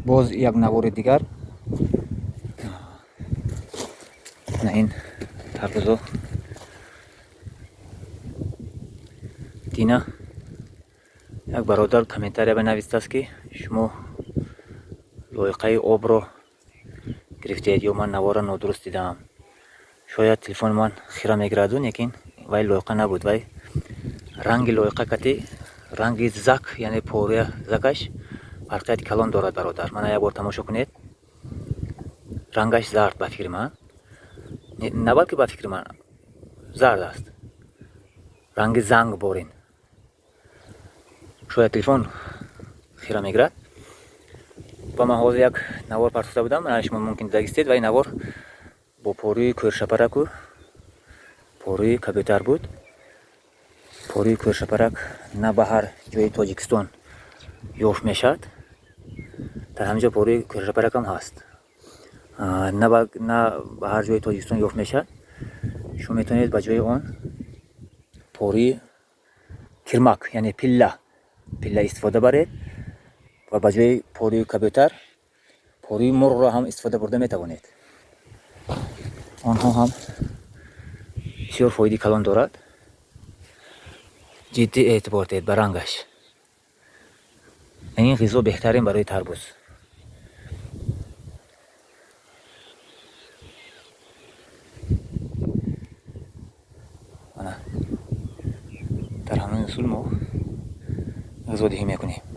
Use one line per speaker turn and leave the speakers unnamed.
Боз як навори дигар. На ин тарбузо дина як бародар комментария бинавистааст, ки шумо лоиқаи обро гирифтед ё ман наворро нодуруст дидаам. Шояд телефони ман хира мегираду, лекин вай лоиқа набуд, вай ранги лоиқа кати ранги зак, яъне пория закаш фарқияти калон дорад, бародар. Мана як бор тамошо кунед, рангаш зард, ба фикри ман, на балки ба фикри ман, зард аст, ранги занг борин. Шояд телефон хира мегирад. Ва ман ҳозир як навор партофта будам, шумо мумкин дидагистед. Ва ин навор бо порӯи кӯршапараку порӯи кабӯтар буд. Порӯи кӯршапарак на ба ҳар ҷои Тоҷикистон ёфт мешавад, дар ҳамин ҷо порӯи кӯршапаракам ҳаст, на ба ҳар ҷои Тоҷикистон ёфт мешавад. Шумо метавонед ба ҷои он порӯи кирмак, яъне пилла истифода баред ва ба ҷои порӯи кабӯтар порӯи мурғро ҳам истифода бурда метавонед. Онҳо ҳам бисёр фоидаи калон дорад. Ҷиддӣ эътибор диҳед ба рангаш. Ин ғизо беҳтарин барои тарбуз. Дар ҳамин усул мо ғизодиҳӣ мекунем.